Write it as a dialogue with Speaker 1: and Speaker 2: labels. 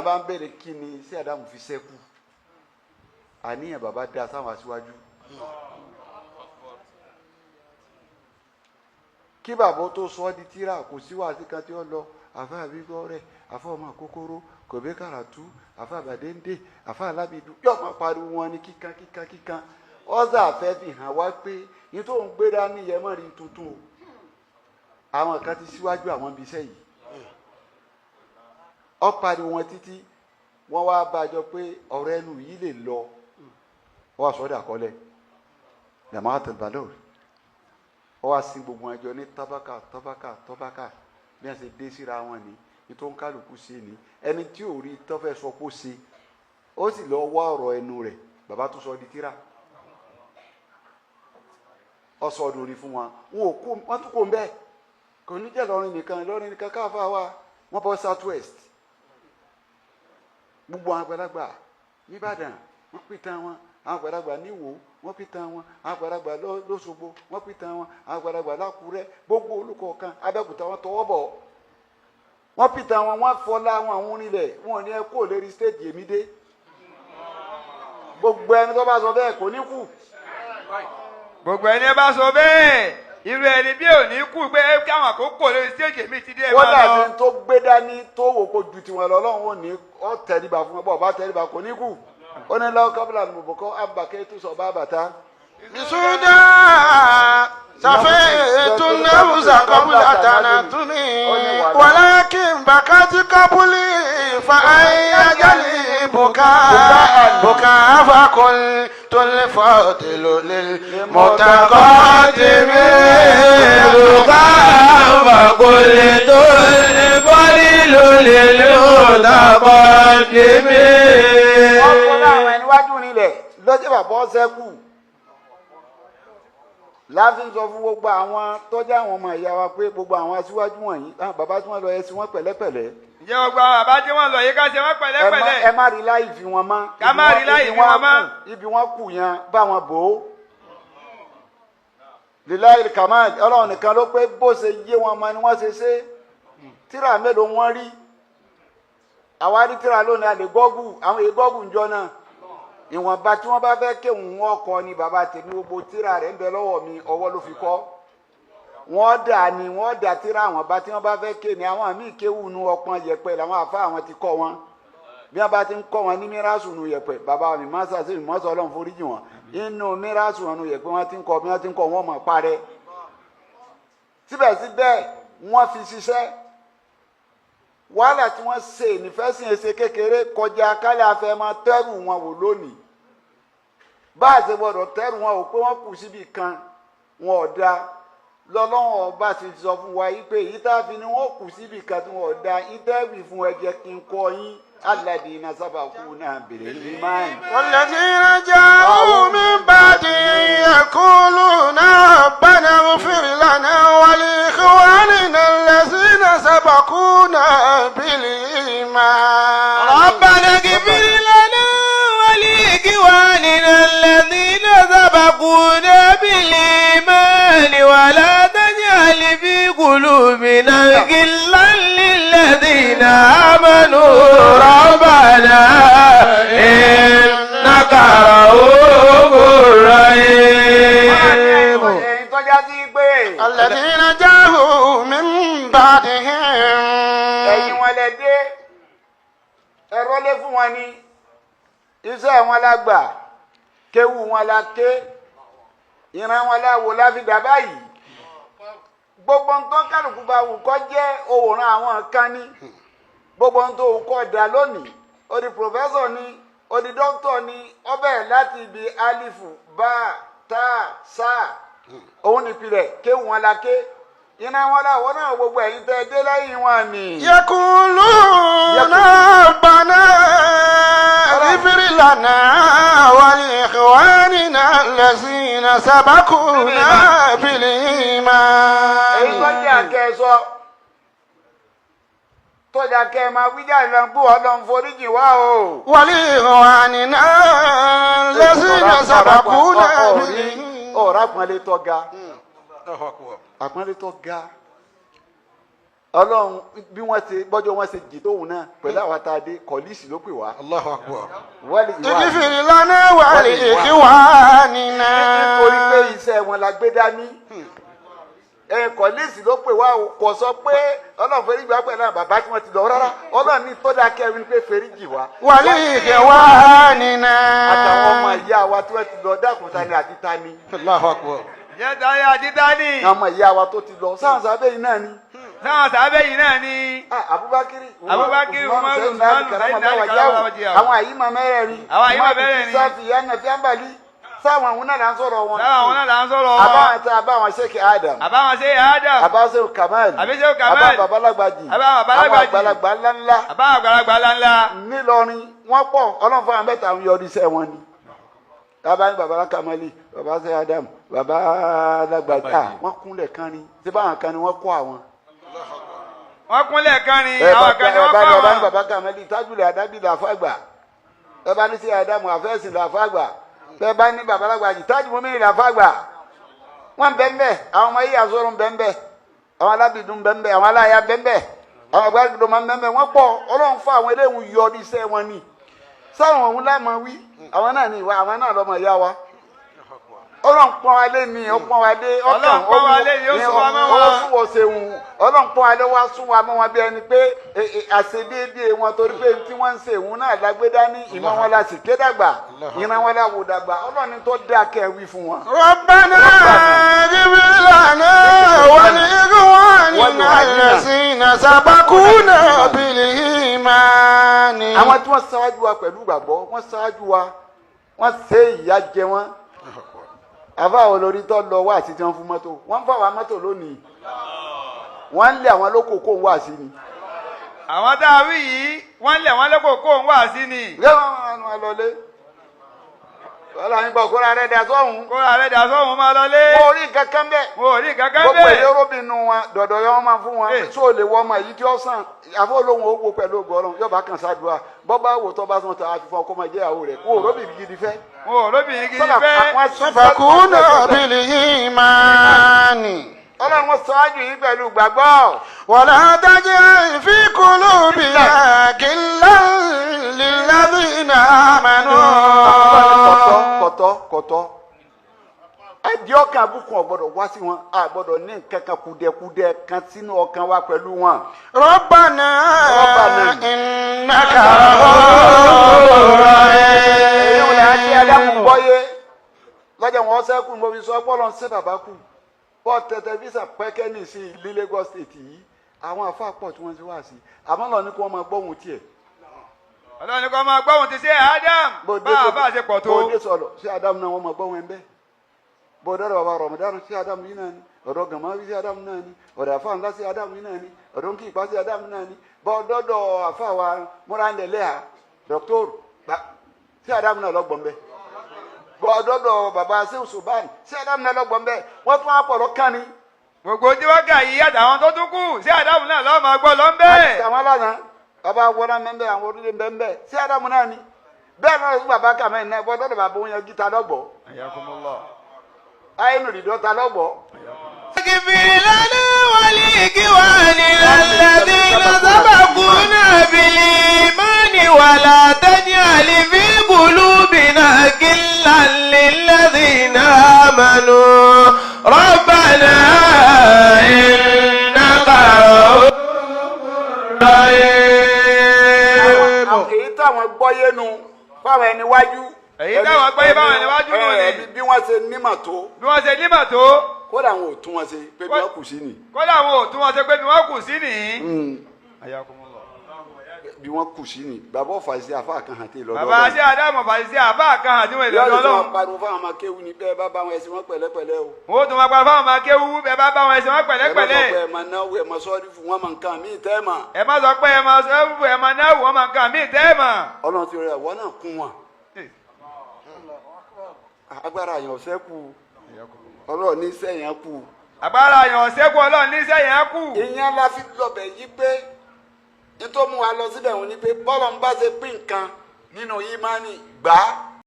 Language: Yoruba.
Speaker 1: Téèyàn bá ń béèrè kí ni sí Ádámù fi sẹ́kù, àníyàn bàbá dá sáwọn aṣíwájú. Kí bàbá tó sọ ọ́ di tíra, kò sí wàásù kan tí ó lọ àfa àbíkọ́ rẹ̀, àfa ọmọ àkókòrò kò bí kàràtú, àfa àbàdéńdé, àfa alábìdú, yóò máa pariwo wọn ní kíkan kíkan kíkan. Ọ́sà fẹ́ fi hàn wá pé ní tó ń gbé dání yẹn mọ́ rí tuntun o. Àwọn kan ti síwájú àwọn ibi iṣẹ́ yìí. Ó pariwo wọn títí wọ́n wá bá a jọ pé ọ̀rọ̀ ẹnu yìí lè lọ. Wọ́n wá sọ́dọ̀ àkọọ́lẹ̀ Jama'atul Balogh. Wọ́n wá sin gbogbo wọn jọ ní tábàkà tábàkà tábàkà, bí wọ́n ṣe dé síra wọn ni ní tó ń kálukú ṣe ni. Ẹni tí ò rí tọ́fẹ́ sọ pé ó ṣe, ó sì lọ wá ọ̀rọ̀ ẹnu rẹ̀, bàbá tó sọ di tíra, ó sọ ọdún orí fún wọn. Wọn ò kó wọn tún kó ń bẹ́ẹ̀, kò ní jẹ́ lọ́rin nìkan, lọ́rin nìkan káfá wa. Wọ́n bọ́ South West, gbogbo àwọn àgbàlagbà nìbàdàn wọ́n pìtàn wọn, àwọn àgbàlagbà níwò wọ́n pìtàn wọn, àwọn àgbàlagbà lọ́sọ̀gbọ̀ wọ́n pìtàn wọn, àwọn àgbàlagbà lákùrẹ́, gbogbo olùkọ̀ọ̀kan Abẹ́òkúta wọ́n tọwọ́ bọ̀, wọ́n pìtàn wọn, wọ́n fọlá wọn àwọn onílẹ̀ wọn ní ẹ kó lérí stéèjì èmi dé. Gbogbo ẹni tó bá sọ bẹ́ẹ̀ kò ní kú.
Speaker 2: Gbogbo ẹni bá sọ bẹ́ẹ̀, irú ẹni bí ò ní kú pé káwọn àkókò lórí stéèjì mi ti dé ẹ máa
Speaker 1: Kódà
Speaker 2: lọ.
Speaker 1: tí tó gbé dání tó wò kó ju tiwọn lọ, Ọlọ́run ò ní ọ tẹríba fún ọ, bọ́ ọba tẹríba kò ní kú. Ó ní lọ́wọ́ kábílà lùbùkọ́ abàkẹ́ tó sọ bá bàtà.
Speaker 3: بسودا سفيت النفس قبل تنتمي ولكن بكت قبلي فأي جلي بكاء بكاء فقلت الفاضل للمتقدم.
Speaker 4: فقلت الفضل للمتقدم.
Speaker 1: Wọ́n fún láwọn ẹni wájú nílẹ̀ lọ́jọ́ bàbá ọ̀sẹ́kù láti sọ fún gbogbo àwọn tọ́jú àwọn ọmọ ìyá wa pé gbogbo àwọn aṣíwájú wọ̀nyí, àwọn bàbá tí wọ́n lọ, ẹ sí wọn pẹ̀lẹ́pẹ̀lẹ́.
Speaker 2: Ǹjẹ́ gbogbo àwọn bàbá tí wọ́n lọ yìí, ká ṣe wọ́n
Speaker 1: Ẹ
Speaker 2: pẹ̀lẹ́pẹ̀lẹ́.
Speaker 1: má rí láì fi wọn mọ́.
Speaker 2: Ká má rí láì
Speaker 1: Ibi
Speaker 2: fi wọn mọ́.
Speaker 1: Ibi wọn kù yẹn bá wọn bò ó. Lilayi kamal, Ọlọ́run nìkan ló pé bó ṣe yé wọn mọ ni wọ́n ṣe ṣe. Tíra mélòó wọ́n rí? Àwa rí tíra lónìí, a lè gọ́gù, àwọn èyí gọ́gù ń jọ náà. Ìwọ̀nba tí wọ́n bá fẹ́ kéwòn wọn kọ ni bàbá tèmi, gbogbo tíra rẹ̀ ń bẹ lọ́wọ́ mi, ọwọ́ ló fi kọ́. Wọ́n dà ní wọ́n dà tíra àwọn bá tí wọ́n bá fẹ́ ké ni. Àwọn míì kéwù nu ọpọ́n yẹpẹ̀ làwọn àfa àwọn ti kọ́ wọn. Bí wọ́n bá ti ń kọ́ wọn ní mírasù nu yẹpẹ̀, bàbá mi mọ́sá sí mi mọ́sá, Ọlọ́run foríjì wọn, inú mírasù wọn nu yẹpẹ̀ wọ́n ti ń kọ́, bí wọ́n ti ń kọ́ wọn mọ̀ parẹ́. Síbẹ̀síbẹ̀ wọ́n fi ṣiṣẹ́ wàhálà tí wọ́n ṣe nífẹ̀ẹ́sìn ẹsẹ̀ kékeré kọjá kálí afẹ́ máa tẹ́rù wọn wò lónìí. Bá a ṣe gbọdọ̀ tẹ́rù wọn ò pé wọ́n kù síbi kan wọn ò da lọ́lọ́wọ́n ọba ti sọ fún wa yìí pé èyí tá a fi ni wọ́n kù síbi kan tí wọ́n ò da ìtẹ́wì fún ẹ jẹ́ kí n kọ́ yín alladina sabaquna bil iman.
Speaker 3: والذين جاءوا من بعدهم يقولون ربنا اغفر لنا ولإخواننا الذين سبقونا بالإيمان.
Speaker 4: ربنا اغفر لنا ولإخواننا الذين سبقونا بالإيمان ولا تجعل في قلوبنا غلا للذين آمنوا ربنا إنك رؤوف رحيم.
Speaker 1: Ẹ̀yin tọ́já sí pé
Speaker 3: الذين جاءوا من بعدهم
Speaker 1: ẹ̀yin wọn lẹ dé, ẹ̀rọ lé fún wọn ní iṣẹ́ wọn la gbà, kéwù wọn la ké, ìran wọn la wò láfi dà báyìí. Gbogbo nǹkan kálukú bá wù kọ́ jẹ́ òwòrán àwọn kan ní gbogbo nǹkan tó wù kọ́ dà lónìí, ó di professor ni, ó di doctor ni, ó bẹ̀rẹ̀ láti ibi alifu bá tá sá, òun nípìnlẹ̀ kéwù wọn la ké, ìran wọn la wọ́n náà. Gbogbo ẹ̀yin tẹ́ dé lẹ́yìn wọn ni.
Speaker 3: يقولون ربنا اغفر لنا ولإخواننا الذين سبقونا
Speaker 1: Èyí tó
Speaker 3: بالإيمان.
Speaker 1: Jẹ́ àkẹ́sọ tọ́jà kẹ́ ẹ máa wíjà ìlànà Ọlọ́run foríjì wá o.
Speaker 3: ولإخواننا الذين سبقونا بالإيمان.
Speaker 1: Ọ̀rọ̀ àpọ́nlé tó ga, àpọ́nlé tó ga. Ọlọ́run bí wọ́n ṣe bọ́jọ́ wọ́n ṣe jì tóun náà pẹ̀lú àwọn tá a dé kọ̀lísì ló pè wá.
Speaker 3: Allahu akbar.
Speaker 1: Wọ́n ìwà
Speaker 3: اغفر لنا ولإخواننا.
Speaker 1: Nítorí pé iṣẹ́ wọn la gbé dání, ẹ kọ̀lísì ló pè wá o. Kò sọ pé Ọlọ́run fẹ́rí gbà pẹ̀lú àwọn bàbá tí wọ́n ti lọ rárá. Ọlọ́run ní tó dáa kẹrin pé fẹ́rí jì wá
Speaker 3: ولإخواننا.
Speaker 1: Àtàwọn ọmọ ìyá wa tí wọ́n ti lọ, dákun, tani àti tani?
Speaker 3: Allahu akbar.
Speaker 2: Ìyẹn tani àti tani?
Speaker 1: Àwọn ọmọ ìyá wa tó ti lọ sáwọn sábẹ́ yìí náà ni.
Speaker 2: Sáwọn sábẹ́ yìí náà ni.
Speaker 1: Ah, Abubakar,
Speaker 2: Abubakar,
Speaker 1: Usman,
Speaker 2: Umaru,
Speaker 1: Sayyidina Ali,
Speaker 2: Usman,
Speaker 1: karama
Speaker 2: Sayyidina Ali,
Speaker 1: Allahu
Speaker 2: karama
Speaker 1: wajhahu.
Speaker 2: wajhahu.
Speaker 1: Àwọn àyímọ̀ mẹ́rẹ̀ẹ̀rin.
Speaker 2: Àwọn àyímọ̀
Speaker 1: Umaru
Speaker 2: mẹ́rẹ̀ẹ̀rin.
Speaker 1: Sáfì Yánà Fíàmbàlì, sáwọn àwọn náà là ń sọ̀rọ̀ wọn.
Speaker 2: Sáwọn àwọn náà là ń sọ̀rọ̀ wọn.
Speaker 1: Àbáwọn tí àbáwọn Sheikh Adam,
Speaker 2: Àbáwọn ṣe Adam.
Speaker 1: Àbá Sheikh Kamal,
Speaker 2: Àbí Sheikh Kamal.
Speaker 1: àbá Babalagbaji,
Speaker 2: Àbá Babalagbaji.
Speaker 1: àwọn àgbàlagbà ńláńlá
Speaker 2: Àbáwọn àgbàlagbà ńláńlá.
Speaker 1: Nílọrin wọ́n pọ̀. Ọlọ́run fún àwọn mẹ́ta, àwọn yọrí iṣẹ́ wọn ni. Bàbá ní baba Kamali, baba Sheikh Adam, baba Lagbaji, ah, wọ́n kúnlẹ̀ kan ni. Ṣé báwọn kan ni wọ́n kọ́ àwọn?
Speaker 2: Wọ́n kúnlẹ̀ kan ni.
Speaker 1: Ẹ
Speaker 2: Àwọn kan ni wọ́n
Speaker 1: bàbá
Speaker 2: kọ́
Speaker 1: bàbá ní
Speaker 2: wọn.
Speaker 1: Baba Kamali, tájúlẹ̀ àdábì làfàgbà. Ẹ bá ní sí Adamu, àfẹ́sìn làfàgbà. Ẹ bá ní baba Lagbaji, tájú mọ́mí làfàgbà. Wọ́n bẹ́ẹ̀, àwọn ọmọ yìí àzọrò bẹ́ẹ̀, àwọn alábìdún bẹ́ẹ̀, àwọn aláya bẹ́ẹ̀, àwọn àgbàdo máa ń bẹ́ẹ̀. Wọ́n pọ̀. Ọlọ́run fún àwọn eléyìí yọ ní iṣẹ́ wọn ni. Sáwọn òun lámọ̀ wí, àwọn náà ní ìwà, àwọn náà lọ́mọ ìyá wa. Ọlọ́run pọ́n wa lé ní, ó pọ́n wa lé ọkàn.
Speaker 2: Ọlọ́run pọ́n wa lé ní, ó sún wa mọ́ wọn.
Speaker 1: Ó sún wọ́n ṣeun. Ọlọ́run pọ́n wa lé, wá sún wa mọ́ wọn bí ẹni pé àṣedéédéé wọn, torí pé tí wọ́n ń ṣe ìhun náà lágbé dání. Ìmọ̀ wọn la sì ké dàgbà, ìran wọn la wò dàgbà. Ọlọ́run tó dáa kẹ́ ẹ wí fún wọn.
Speaker 3: ربنا اغفر لنا ولإخواننا الذين سبقونا بالإيمان.
Speaker 1: Àwọn tí wọ́n ṣáájú wa pẹ̀lú ìgbàgbọ́, wọ́n ṣáájú wa, wọ́n ṣe ìyà jẹ wọ́n. Àfa olórí tó lọ wá sí tí wọ́n fún mọ́tò, wọ́n ń fà wá mọ́tò lónìí, wọ́n ń lé àwọn lóko kó wá sí ni.
Speaker 2: Àwọn tá a wí yìí, wọ́n lẹ̀ wọ́n lóko kó ń wá sí ni.
Speaker 1: Yẹ́n wọ́n lọlé, wọ́n lọ nípa òkúra rẹ̀ dà sọ́hún.
Speaker 2: Kó ra rẹ̀ dà sọ́hun, máa lọ lé.
Speaker 1: Wọ́n orí kankan bẹ́ẹ̀.
Speaker 2: Wọn ò rí kankan
Speaker 1: Gbogbo
Speaker 2: bẹ́ẹ̀.
Speaker 1: èdè róbìnú wọn dọ̀dọ̀ yọ wọn máa fún wọn. Tó lè wọ ọmọ yìí tí ó sàn àfọ olóhùn owó pẹ̀lú ògùn Ọlọ́run yọba kan ṣáàdùá bọ́ bá wò tó bá sàn tó àfihàn ọkọ máa jẹ́ ìyàwó rẹ̀ kó róbì gidi fẹ́.
Speaker 2: Wọn ò róbìnrin gidi fẹ́.
Speaker 3: سبقونا بالإيمان.
Speaker 1: Ọlọ́run, wọn ṣáájú yìí pẹ̀lú gbàgbọ́.
Speaker 3: ولا تجعل في قلوبنا غلا للذين آمنوا.
Speaker 1: Kọ̀tọ́, kọ̀tọ́, kọ̀tọ́. Ẹdí ọkàn àbùkù ọ̀gbọ́dọ̀ wá sí wọn, a gbọ́dọ̀ ní nǹkan kan kùdẹ̀kùdẹ̀ kan sínú ọkàn wa pẹ̀lú wọn.
Speaker 3: ربنا
Speaker 1: ربنا.
Speaker 3: إنك رؤوف
Speaker 1: Èyí wọn là á ṣe Ádámù
Speaker 3: رحيم.
Speaker 1: gbọ́yé lọ́jọ́ wọn sẹ́kù. Mo fi sọ bọ́ọ̀lù ń ṣe bàbá kù bọ́ tẹ̀tẹ̀ pẹ́kẹ́ ní sí ilé Lagos State yìí. Àwọn àfa pọ̀ tí wọ́n ti wá sí, àmọ́ lọ ní kí wọ́n máa gbóhùn tiẹ̀.
Speaker 2: Ọlọ́run ní kó máa gbóhùn ti ṣe Adam.
Speaker 1: Bó dé
Speaker 2: Bá a bá a ṣe pọ̀ tó.
Speaker 1: Bó dé sọ̀rọ̀ sí Ádámù náà, wọ́n máa gbóhùn ẹ̀ ń bẹ́ẹ̀. Bó dọ́dọ̀ bàbá Ramadan sí Ádámù yìí náà ni, ọ̀dọ̀ gàmáwí sí Ádámù náà ni, ọ̀dọ̀ àfa ńlá sí Ádámù yìí náà ni, ọ̀dọ̀ nkìpá sí Ádámù náà ni, bó dọ́dọ̀ àfa wa múrandẹ̀lẹ́hà dọ́kítọ́rù sí Ádámù náà lọ́gbọ̀n bẹ́ẹ̀, bó dọ́dọ̀ bàbá sẹ́wù Suban sí Ádámù náà lọ́gbọ̀n bẹ́ẹ̀. Wọ́n tún á pọ̀ lọ́kàn ni.
Speaker 2: Gbogbo tí wọ́n kà yìí àtàwọn tó tún kù, sí Ádámù náà lọ́ọ́ máa gbọ́ lọ́ ń bẹ́ẹ̀.
Speaker 1: Àwọn aláǹdà bàbá wọnà mẹ́mbẹ́, àwọn orílẹ̀ mẹ́mbẹ́ sí Ádámù náà ni. Bẹ́ẹ̀ náà sí bàbá kàmẹ́ náà, bó dọ́dọ̀ bàbá òun yẹn gíta lọ́gbọ̀ ayé nù dídọ́ ta lọ́gbọ̀.
Speaker 4: اغفر لنا ولإخواننا الذين سبقونا بالإيمان ولا تجعل في قلوبنا غلا للذين آمنوا ربنا إنك رؤوف رحيم.
Speaker 1: Èyí táwọn gbọ́yé nu fáwọn ẹni wájú.
Speaker 2: Èyí táwọn gbọ́yé fáwọn ẹni wájú nù ni.
Speaker 1: Bí wọ́n ṣe nímọ̀ tó.
Speaker 2: Bí wọ́n ṣe nímọ̀ tó.
Speaker 1: Kódà àwọn ò tún wọn ṣe pé bí wọ́n kù sí ni.
Speaker 2: Kódà àwọn ò tún wọn ṣe pé bí wọ́n kù sí nìyí.
Speaker 1: Bí wọ́n kù sí ni. Bàbá ọ̀fà sí àfa kan hàn tí lọ́dọ̀.
Speaker 2: Bàbá ṣe Ádámù fàṣẹ sí àbá kan àti wọn
Speaker 1: yọ̀ọ́
Speaker 2: ìlọ́dọ̀
Speaker 1: tó
Speaker 2: Ọlọ́run.
Speaker 1: máa pariwo fáwọn ọmọ akéwù ni bẹ́ẹ̀ bá bá wọn ẹsẹ̀ wọn pẹ̀lẹ́pẹ̀lẹ́ o.
Speaker 2: Wọ́n ó tún máa pa fáwọn ọmọ akéwú, bẹ́ẹ̀ bá bá wọn ẹsẹ̀ wọn
Speaker 1: Ẹ má sọ
Speaker 2: pẹ̀lẹ́pẹ̀lẹ́.
Speaker 1: pé ẹ máa náwó, ẹ máa sọ́ọ́rí fún wọn, máa nǹkan míì tẹ́ mà.
Speaker 2: Ẹ má sọ pé ẹ máa sọ ẹ máa náwó, wọn máa nǹkan míì tẹ́ ẹ mà.
Speaker 1: Ọlọ́run ti rẹ̀ wọ́n náà kún wọn. Agbára àyàn ọ̀sẹ́ kù, Ọlọ́run ní sẹ́yìn kù.
Speaker 2: Agbára àyàn ṣẹ́kù, Ọlọ́run ní sẹ́yìn á kù.
Speaker 1: Ìyẹn la fi lọbẹ̀ yí pé nítorí mú wa lọ síbẹ̀ wọn ni pé bọ́lọ̀ ń bá ṣe pín nǹkan nínú ìmánì gbà á.